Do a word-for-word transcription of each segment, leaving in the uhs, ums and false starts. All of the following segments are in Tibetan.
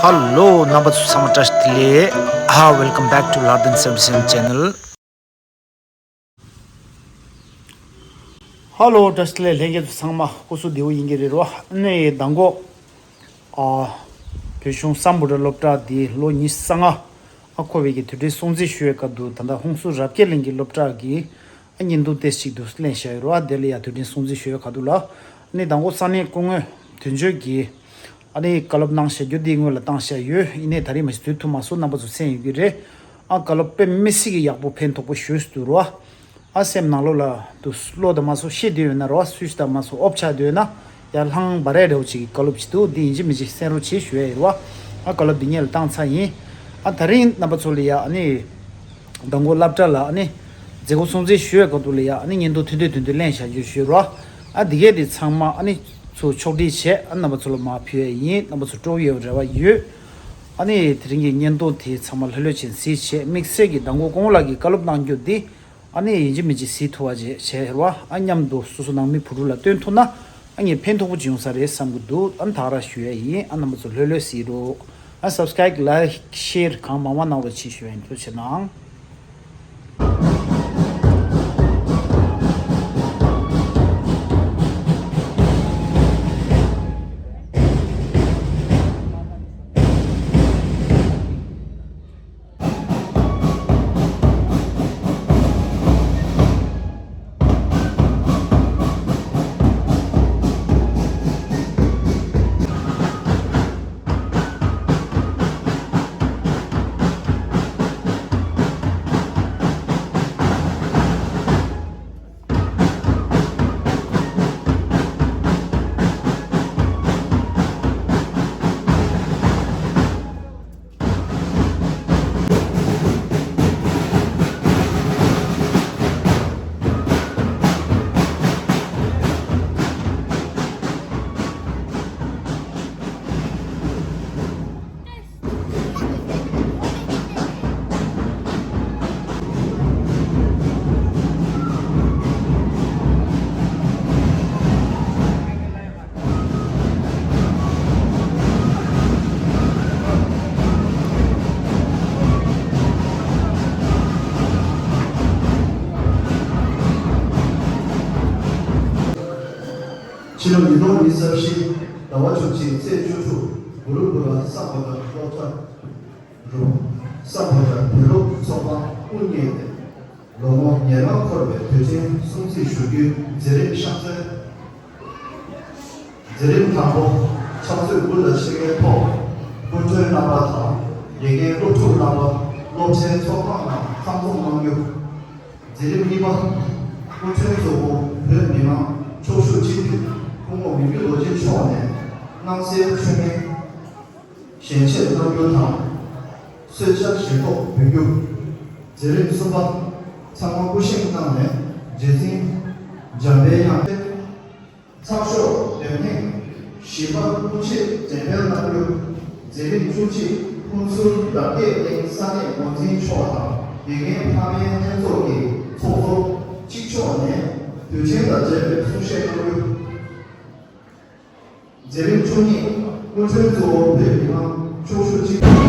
ཧ་ལོ། རྣམ་པ་ཚོ་ཚང་མ་བཀྲ་ཤིས་བདེ་ལེགས། ཧ། Welcome back to Lardin seventy-seven channel. ཧ་ལོ། བཀྲ་ཤིས་བདེ་ལེགས། ལྷན་རྒྱས་ཚོ་ཚང་མ་སྐུ་གཟུགས་བདེ་བོ་ཡིན་གྱི་རེད་རོ། ཨ་ནི་མདང་དགོང་ཨ་བོད་གཞུང་སམ་བྷོ་ཊ་སློབ་གྲྭ་འདི་ལོ་ཉི་ཤུ་རྩ་ལྔ་ཨ་འཁོར་བའི་གི་དུས་དྲན་སྲུང་བརྩི་ཞུ་བའི་སྐབས་དུ། ད་ལྟ་ཧུན་སུར་རབ་རྒྱས་གླིང་གི་སློབ་གྲྭ་གི་ཨ་བརྙན་ཐུང་ཏོག་ཙམ་ཅིག་ཏུ་ལེན་བཞག་ཡོད་རེད་བ། དེ་ལ་ཡ་དུས་དྲན་སྲུང་བརྩི་ཞུ་བའི་ཁ་ཐུག་ལ། ཨ་ནི་མདང་དགོང་ས་གནས་སྐུ་ངོ་དོན་གཅོད་ཀྱིས་ཨ་ནི་བཀའ་སློབ་གནང་བཞག་རྒྱུ་འདི་སྔོན་ལ་བཏང་བཞག་ཡོད། ཡིན་ནའི་ད་རེས་མ་གཞི་དུས་ཐུབ་མ་སོང་། རྣམ་པ་ཚོ་མཚན་ཡོད་ཀྱི་རེད། ཨ་བཀའ་སློབ་དཔེ་མི་སྲིད་ཀྱི་ཡག་པོ་ཕན་ཐོགས་པོ་ཞུས་སུ་འདུག་རོ། ཨ་སེམས་ནང་ལོགས་ལ་དུ་བློ་དང་མ་སོགས་ཤེས་བསྡད་ཡོད་ན་རོ། སུས་དང་མ་སོགས་ཨོབ་ཆགས་བསྡད་ཡོད་ན་ཡར་ལྷང་བ་རེ་འདྲ་བོ་ཅིག་གི་བཀའ་སློབ་ཅིག་འདུག་འདི་ཡིན་གཅིག་མིན་གཅིག་གསན་རོགས་བྱེད་ཞུ་ཡ་ཡིན་རོ། ཨ་བཀའ་སློབ་འདི་སྔོན་ལ་བཏང་ཚར་ཡིན། ཨ་ད་རིང་རྣམ་པ་ཚོ་ལ་ཡ་ཨ་ནི། མདང་དགོང་སློབ་གྲྭ་ལ་ཨ་ནི་མཛད་སྒོ་སྲུང་བརྩི་ཞུ་བའི་སྐབས་དུ་ལ་ཡ་ཨ་ནི་བརྙན་ཐུང་ཐུང་ཐུང་ཐུང་ཐུང་ལེན་བཞག་རྒྱུ་ཞུས་རོ། ཨ་འདི་གས་དེ་ཚང་མ་ཨ་ནི་ཚུར་ཕྱོགས་སྒྲིག་བྱས། ཨ་རྣམ་པ་ཚོ་ལ་མར་ཕུལ་ཡ་ཡིན། རྣམ་པ་ཚོ་སྤྲོ་པོ་ཡོད་རེ་བ་ཡོད། ཨ་ནི་དེ་རིང་གི་བརྙན་ཐུང་དེ་ཚང་མ་ལྷོད་ལྷོད་བྱས་གཟིགས་བྱས། དམིགས་བསལ་གྱི་མདང་དགོང་སྐུ་ངོ་ལགས་ཀྱིས་བཀའ་སློབ་གནང་རྒྱུ་འདི་ཨ་ནི་ཡིན་གཅིག་མིན་གཅིག་གཟིགས་ཐུབ་པ་བྱས་བྱས་རེ་བ། ཨ་མཉམ་དུ་སོ་སོ་ནང་མི་བུ་ཕྲུག་ལ་སྟོན་ཐུབ་ན་ཨ་ངས་ཕན་ཐོགས་པོ་ཅིག་ཡོང་ས་རེད་བསམ་གྱི་འདུག་ཨ་ནི་ད་ག་རང་ཞུ་ཡ་ཡིན། ཨ་རྣམ་པ་ཚོ་ལྷོད་ལྷོད་གཟིགས་རོགས། ཨ་སབ་སི་ཀ་རེབ་ལའིཀ་ཤེར་གང་མང་མང་གནང་རོགས་བྱེད་ཞུ་ཡ་ཡིན། ཐུགས་རྗེ་གནང་། ཕྱི་ལོ་ཉིས་སྟོང་ཉི་ཤུ་རྩ་བཞི་ཟླ་བ་བཅུ་གཅིག་ཚེས་བཅུ་དྲུག་གུ་རུ་གུ་ར་སམ་བྷོ་ཊ་སློབ་གྲྭ་རུ། སམ་བྷོ་ཊ་བོད་སློབ་ཚོགས་པ་དབུ་བརྙེས་ཏེ། ལོ་ངོ་ཉེར་ལྔ་འཁོར་བའི་དུས་དྲན་སྲུང་བརྩི་ཞུ་རྒྱུའི་མཛད་རིམ་ཕྱག་འཚལ། མཛད་རིམ་དང་པོ། ཕྱག་ཚོད་དགུ་ལ་ཕྱེད་ཀའི་ཐོག་སྐུ་མགྲོན་རྣམ་པ་དང་དགེ་རྒན་སློབ་ཕྲུག་རྣམ་པ་སློབ་ཆེན་ཚོགས་ཁང་ནང་འཚམས་འཛོམས་གནང་རྒྱུ། མཛད་རིམ་གཉིས་པ། སྐུ་མགྲོན་གཙོ་བོ་བོད་མི་མང་ཕྱོགས་བཞུགས་སྤྱི་འཐུས་སྐུ་ངོ་མི་བསྐྱོད་རྡོ་རྗེ་མཆོག་ནས་སྣང་གསལ་མཆོད་མེ་ཞལ་ཕྱེ་གནང་རྒྱུ་དང་། གསོལ་ཇ་བཞེས་ཐོག་འབུལ་རྒྱུ། མཛད་རིམ་གསུམ་པ། ཚང་མ་སྐུ་བཞེངས་གནང་ནས་རྗེ་བཙུན་འཇམ་པའི་དབྱངས། ཚགས་ཤོག་འདོན་ཐེངས་བཞི་པ་སྐུ་མཆེད་འགྲེམས་སྤེལ་གནང་རྒྱུ། མཛད་རིམ་བཅུ་གཅིག། ཧུན་སུར་རབ་རྒྱས་གླིང་ས་གནས་འགོ་འཛིན་མཆོག་དང་དགེ་རྒན་ཕ་མའི་ལྷན་ཚོགས་ཀྱི་ཚོགས་གཙོ་གཅིག་ལྕོགས་ནས་དུས་ཆེན་དང་འབྲེལ་བའི་གསུང་བཤད་གནང་རྒྱུ། མཛད་རིམ་བཅུ་གཉིས། སྐུ་མགྲོན་གཙོ་བོ་བོད་མི་མང་ཕྱོགས་བཞུགས་སྤྱི།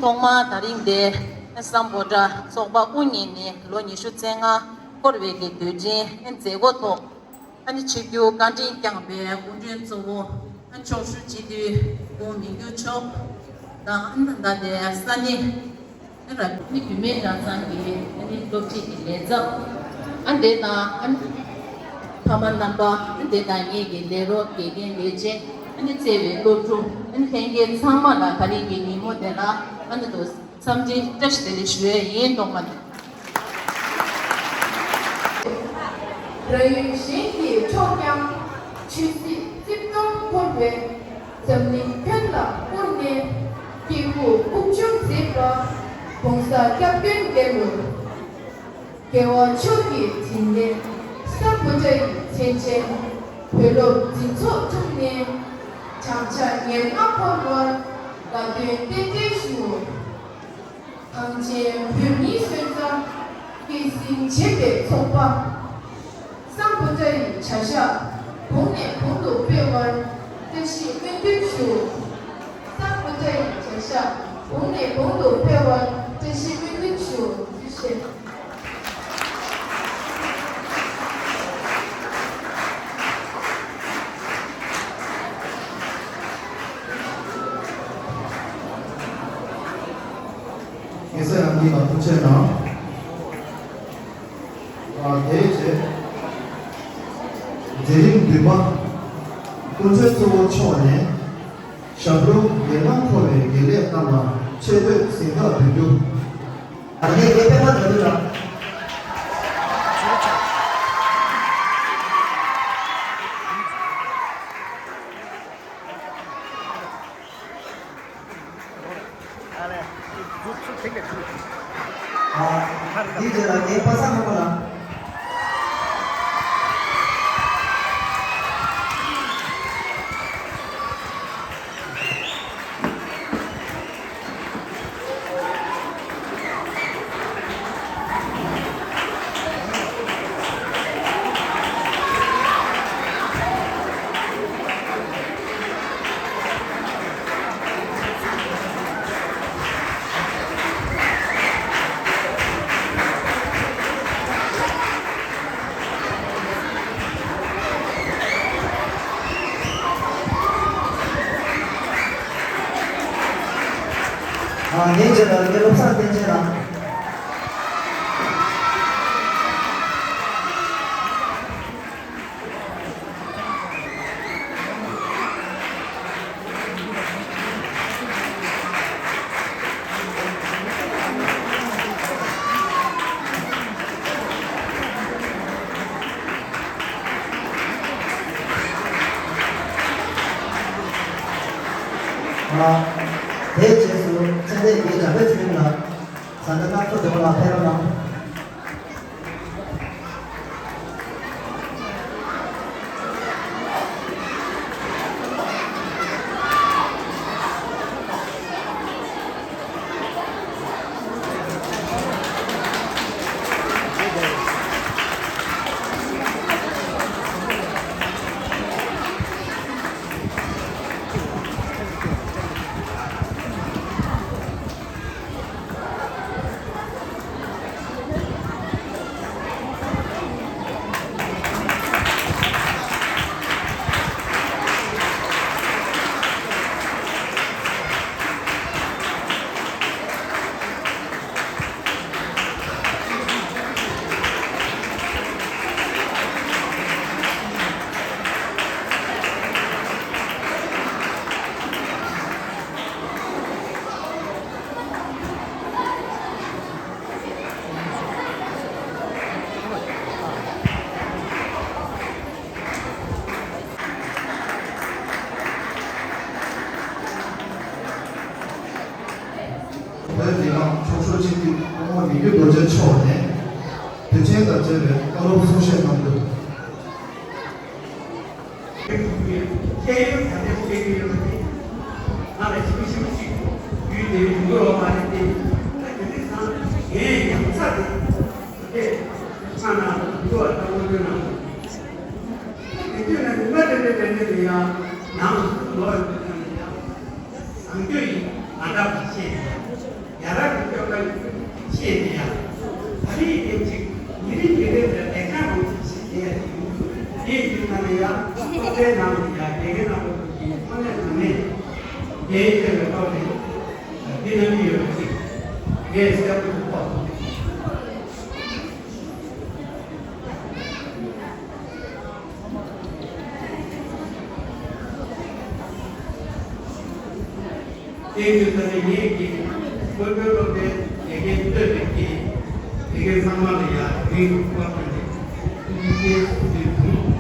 ཐོག་མར་ད་རིང་འདིར་སམ་བྷོ་ཊ་ཚོགས་པ་དབུ་བརྙེས་ནས་ལོ་ཉི་ཤུ་རྩ་ལྔ་འཁོར་བའི་གི་དུས་དྲན་མཛད་སྒོ་ཐོག་ཨ་ནི་ཆིབས་བསྒྱུར་བཀའ་དྲིན་བསྐྱངས་པའི་སྐུ་མགྲོན་གཙོ་བོ་ཨ་ཕྱོགས་བཞུགས་སྤྱི་འཐུས་སྐུ་ངོ་མི་འགྱུར་མཆོག་དང་ཨ་ནི་ད་ལྟའི་ས་གནས་ཨ་ར་ནི་བུད་མེད་གྲྭ་ཚང་གི་ཨ་ནི་སློབ་ཁྲིད་ཀྱི་ལས་ཚབ་ཨ་འདི་དང་ཨ་ནི་ཕ་མ་རྣམ་པ་ཨ་འདི་དང་ངེད་ཀྱི་ལས་རོགས་དགེ་རྒན་ལས་བྱེད་ཨ་ནི་བརྩེ་བའི་སློབ་ཕྲུག་ཨ་ནི་ལྷན་རྒྱས་ཚང་མ་ལ་ད་རིང་གི་ཉིན་མོ་འདི་ལ་ཨ་ནི་དུ། འཚམས་འདྲི་བཀྲ་ཤིས་བདེ་ལེགས་ཞུ་ཡས་ཡིན། ཐོག་མ་ནས། རང་ཡུལ་གཞན་གྱིས་འཕྲོག་ཀྱང་། ཆོས་སྲིད་རྩིབས་སྟོང་བསྐོར་བའི། འཛམ་གླིང་ཁྱོན་ལ་བསྐོར་ནས། སྐྱེས་བུ་དབུགས་འབྱུང་མཛད་པ། ༸གོང་ས་སྐྱབས་མགོན་རྒྱལ་ལོ། རྒྱལ་བ་མཆོག་གི་དྲིན་ལན། སམ་བྷོ་ཊ་ཡི་མཚན་ཅན། བོད་སློབ་འཛིན་ཚོགས་དྲུང་ནས། བགྲང་བྱ་ཉེར་ལྔ་འཁོར་བར། དགའ་སྟོན་རྟེན་འབྲེལ་ཞུ། གངས་ཅན་བོད་མིའི་སོན་རྩ། སྐྱེད་སྲིང་བྱེད་པའི་ཚོགས་པ། སམ་བྷོ་ཊ་ཡི་བྱ་གཞག་གོང་ནས་གོང་དུ་སྤེལ་བར་བཀྲ་ཤིས་སྨོན་འདུན་ཞུ། སམ་བྷོ་ཊ་ཡི་བྱ་གཞག་གོང་ནས་གོང་དུ་སྤེལ་བར་བཀྲ་ཤིས་སྨོན་འདུན་ཞུ། ཐུགས་རྗེ་ཆེ། ངེད་ཚང་ཡང་གཉིས་ལ་ཐུགས་རྗེ་གནང་། ཨ་དེའི་རྗེས། མཛད་རིམ་བདུན་པ། སྐུ་མགྲོན་གཙོ་བོ་མཆོག་ནས། ཞབས་དྲུང་ཉེར་ལྔ་འཁོར་བའི་དགེ་ལས་རྣམས་ལ་ཆེ་བསྟོད་གཟེངས་རྟགས་འབུལ་རྒྱུ། ཨ་ནི་ངས་པད་མ་དོན་གྲུབ་ལགས། ཨ་ལས། འདི་རྗེས་ལ་ངའི་པ་སངས་ལྷ་མོ་ལགས། ཨ་ངའི་རྗེས་ལ་ངའི་བློ་བཟང་བསྟན་འཛིན་ལགས། ཨ་དེའི་རྗེས་སུ་མཚན་གནས་ཀྱི་འཇམ་དཔལ་ཚེ་རིང་ལགས། བཟའ་ཟླ་སྣ་ཚོགས་བདེ་བ་ལགས་ཕེབས་རོགས་གནང་། བོད་མི་མང་ཚོགས་གཙོ་སྤྱི་འཐུས་སྐུ་ངོ་མི་འགྱུར་རྡོ་རྗེ་མཆོག་ནས་དུས་ཆེན་དང་འབྲེལ་བའི་བཀའ་སློབ་གསུང་བཤད་གནང་རྒྱུ། ཁྱེད་ཡོད་ད་ལྟའི་སྐད་ཡོད་པ་དེ་ང་ལ་ཞིབ་ཞིབ་ཞིག་ཡུལ་དེ་ཡུལ་འགྲོ་བ་མ་རེད་དེ། ད་དེ་དུས་ཙང་ངས་ཡང་ཚ་དེ་དེ་ཚང་ན་འགྲོ་བ་ལྟ་བུ་ཡོད་ན། དེ་དུས་ན་ཉི་མ་དེ་འདྲ་དེ་འདྲ་དེ་ཡང་ནང་ལོག་ཡོད་དུས་ཙང་ཡང་ནང་ཁྱོད་ཡིན་ང་ རབ་ཀྱི་ཆེད་དུ་ཡང་། ཡ་རབས་ཀྱི་སྐྱོབ་པ་ཡི་ཆེད་དུ་ཡང་། ད་རེས་ཡིན་ཅིག་ཉིན་རེ་ཉིན་རེ་ལ་ལེགས་བྱང་འོང་ཚུལ་ཞིག་བྱེད་ཡ་ཅིག་ཡིན། དེ་ཡི་དུས་ན་ནི་ཡང་སློབ་གྲྭའི་ནང་དུ་ཡང་དགེ་རྒན་རྣམ་པ་ཚོ་གིས་ཚང་མས་ཚང་མས་འགན་བཞེས་པའི་ཐོག་ནས་འདི་གནང་གི་ཡོད་པ་ཅིག་ངས་གསལ་པོ་ཞིག་ཐོག་སོང་། དེ་ཡིན་དུས་ད་ནི་ངེད་ཀྱིས་དངོས་པོའི་སློབ་གྲྭའི་དགེ་རྒན་གཙོས་པའི་གི་དགེ་རྒན་ཚང་མ་ལ་ཡང་རིང་དུ་བཀའ་ཕེབས་ཏེ་ཐུགས་རྗེ་ཆེ་ཞུ་རྒྱུ་བྱུང་།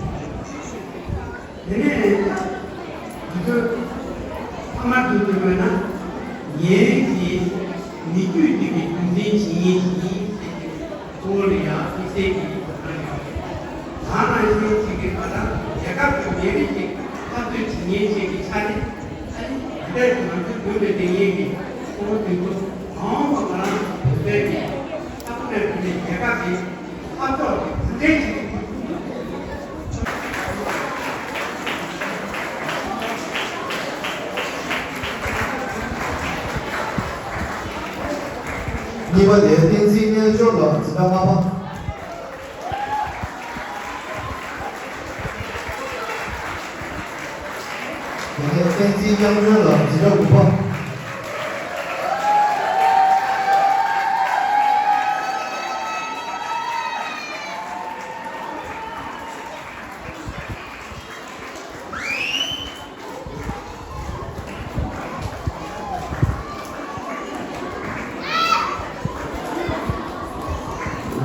དེ་ནས་དུས་ཚོད་ཐ་མ་དུས་ཚོད་བས་ན་ངེད་ཀྱི་མི་རྒྱུད་འདི་གི་རྒྱུན་འཛིན་བྱེད་ཡིན་ཞིག་ཡིན་ཟེར་གྱི། ཁོང་ལ་ཡང་དམིགས་བསལ་གྱི་ཡིད་དུ་བཏང་ཡོད། ད་ནང་བཞིན་ཅིག་གི་ང་རང་རྒྱལ་ཁབ་ཀྱི་མི་རིགས་ཀྱི་འཐབ་རྩོད་བྱེད་མཁན་ཞིག་གི་ཆ་ནས། ཨ་ནི་འདིར་ང་ཚོའི་དགོན་པའི་དེ་ཉིད་ཀྱི་ཁོང་དུས་ཚོད་མང་བ་ང་རང་བོད་པའི་གི་ཨ་ཁུ་ནས་བོད་པའི་རྒྱལ་ཁབ་ཀྱི་འཐབ་ཕྱོགས་ཀྱི་གུང་ཁྲན་ཞིག་ཏུ་གྱུར་ཐུབ་ན། གཉིས་པ་དེ་བསྟན་འཛིན་རྣལ་འབྱོར་ལགས་འཛིན་གྲྭ་ལྔ་པ། དེ་ནས་བསྟན་འཛིན་དབྱངས་སྒྲོན་ལགས་འཛིན་གྲྭ་དགུ་པ།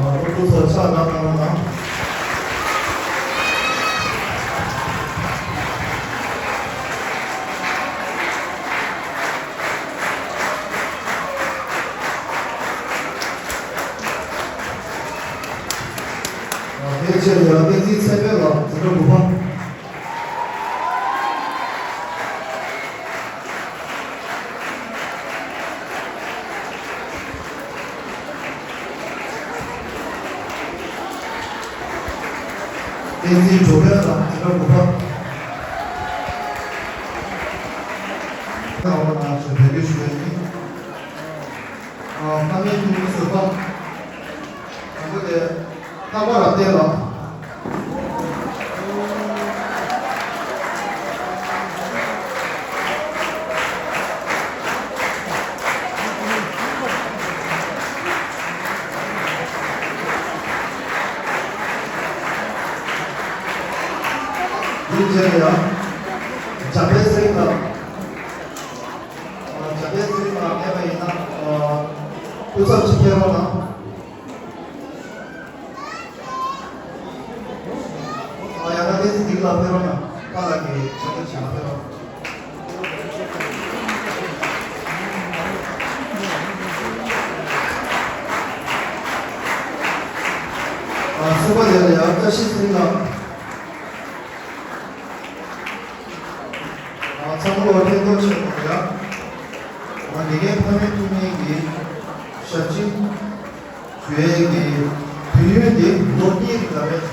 སློབ་ཕྲུག་ཚོ་ཕྱག་བརྡབ་གནང་རོགས་གནང་། དེའི་རྗེས་ལ་ཡང་བསྟན་འཛིན་ཚེ་དཔལ་ལགས་འཛིན་གྲྭ་དགུ་པ། བསྟན་འཛིན་འབྲུག་རྒྱལ་ལགས་འཛིན་གྲྭ་དགུ་པ། ཁ་འོག་ནང་ཚུད་འབོད་སྐུལ་ཞུ་ཡ་ཡིན། ཨ། ཕ་མའི་ཐུགས་ཉིད་བཟོད་པ། དང་པོ་དེ། ལྷག་པ་རབ་བརྟན་ལགས། དེའི་རྗེས་ལ་ཡང་། འཇམ་དཔལ་ཚེ་རིང་ལགས། འཇམ་དཔལ་ཚེ་རིང་ལགས་མེད་པ་ཡིན་ན། སྐུ་ཚབ་ཅིག་ཕེབས་རོགས་གནང་། ཡང་ན་བསྟན་འཛིན་འདི་ལ་ཕེབས་རོགས་གནང་། པཱ་ལགས་ཀྱི་ཕྱག་ལས་བྱེད་ལ་ཕེབས་རོགས། གསུམ་པ་དེ་ལ་ཡང་བཀྲ་ཤིས་ཚེ་རིང་ལགས། ཚང་མ་ལ་ཕན་ཐོགས་ཆེད་དུ་ཡང་། ང་དགེ་རྒན་ཕ་མའི་ཐུགས་ཉིད་ཀྱི་ཞབས་ཕྱི་ཞུ་ཡས་ཀྱི་དུས་ཡུན་དེ་ལོ་གཉིས་རིང་ལ་རེད།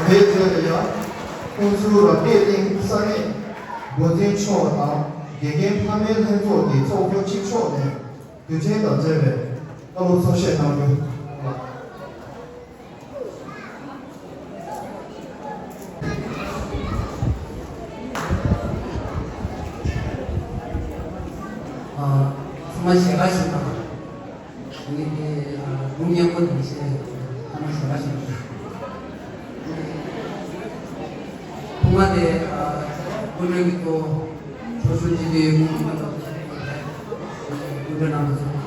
དེའི་རྗེས་ལ་ཡང་ཁོང་ཚོའི་རབ་གནས་སྟེང་ས་གནས་འགོ་འཛིན་མཆོག་དང་དགེ་རྒན་ཕ་མའི་ལྷན་ཚོགས་ཀྱི་ཚོགས་གཙོ་གཅིག་ལྕོགས་ནས་དུས་ཆེན་དང་འབྲེལ་བའི་བཀའ་སློབ་ཚོགས་བཤད་གནང་རྒྱུ། ཚང་མ་ཞལ་ཁ་ཞིག་དང་། ངས་དེ་སྒྲུང་སྙན་པོ་དེ་བཤད་ཡོད། ཚང་མ་ཞལ་ཁ་ཞིག་དང་། ཐོག་མ་དེ་སྐུ་མགྲོན་གྱི་ཐོག་ཚོགས་ཞུགས་ཀྱི་དེ་མུ་མ་ལོ་སྐུ་མགྲོན་གནང་སོང་།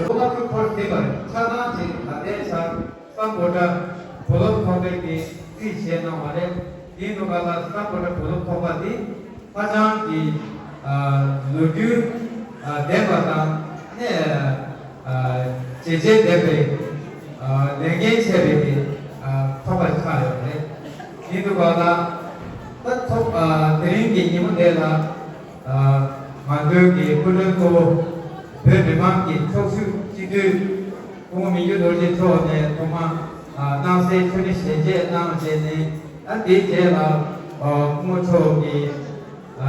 ལོ་ཁ་ཁུ་འཁོར་ཐེབས་པར་ཆ་ཚང་ཞིག་ད་ལྟའི་ཆར་སམ་བྷོ་ཊ་བུ་སློབ་ཚོགས་པའི་གི་རྩིས་བཞེས་གནང་བ་རེད། དེའི་ནང་ག་ལ་སམ་བྷོ་ཊ་བུ་སློབ་ཚོགས་པ་འདི་ཧ་ཅང་གི་ལོ་རྒྱུས་ལྡན་པ་དང་ནས་བྱས་རྗེས་ལྡན་པའི་ལས་འགན་ཆེ་བའི་གི་ཚོགས་པ་ཆགས་ཡོད་རེད། ཡིན་འདུག་པ་ལ། ད་ཐོག་ཨ་དེ་རིང་གི་ཉིན་མོ་འདི་ལ་ཨ་ང་ཚོའི་གི་སྐུ་མགྲོན་གཙོ་བོ་བོད་མི་མང་གི་ཚོགས་ཞུགས་སྤྱི་འཐུས་སྐུ་ངོ་མི་འགྱུར་རྡོ་རྗེ་མཆོག་ནས་ཐོག་མ་ཨ་སྣང་གསལ་འཕྲིན་ལས་ཞལ་འབྱེད་གནང་རྗེས་ནས། ཨ་དེའི་རྗེས་ལ་ཨ་སྐུ་ངོ་མཆོག་གིས་ཨ་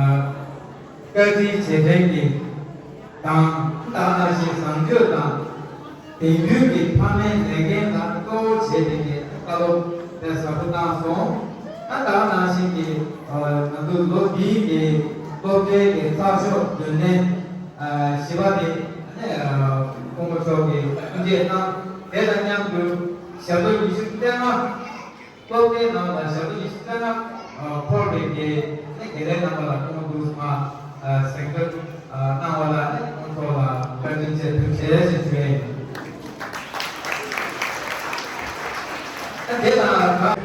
བཀའ་དྲིན་རྗེས་དྲན་གྱི་དང་། ད་ག་ནང་བཞིན་བཟང་སྤྱོད་དང་དེང་དུས་ཀྱི་ཕ་མའི་ལས་འགན་ལ་གཙོ་བོ་བྱས་པའི་བཀའ་སློབ་དཔེ་ཟབ་པོ་གནང་སོང་། ད་ད་ག་ནང་བཞིན་གྱི་ང་ཚོ་ལོ་འདིའི་གི་སློབ་གྲྭའི་གི་ཚགས་ཤོག་བདུན་ལས་བཞི་པ་དེ་ནས་སྐུ་ངོ་མཆོག་གིས་དབུ་འབྱེད་གནང་། དེ་དང་མཉམ་དུ་ཞབས་བྲོ་ཉི་ཤུ་རྩ་ལྔ། སློབ་གྲྭའི་ནང་ལ་ཞབས་བྲོ་ཉི་ཤུ་རྩ་ལྔ་འཁོར་བའི་གི་དགེ་ལས་རྣམ་པ་ལ་སྐུ་ངོ་འདུག་སེ་མ་གཟེངས་བསྟོད་གནང་བ་ལ་ནི་སྐུ་ངོ་མཆོག་ལ་བཀའ་དྲིན་ཆེ་ཐུགས་རྗེ་ཆེ་ཞུ་ཡ་ཡིན། ད་དེ་དང་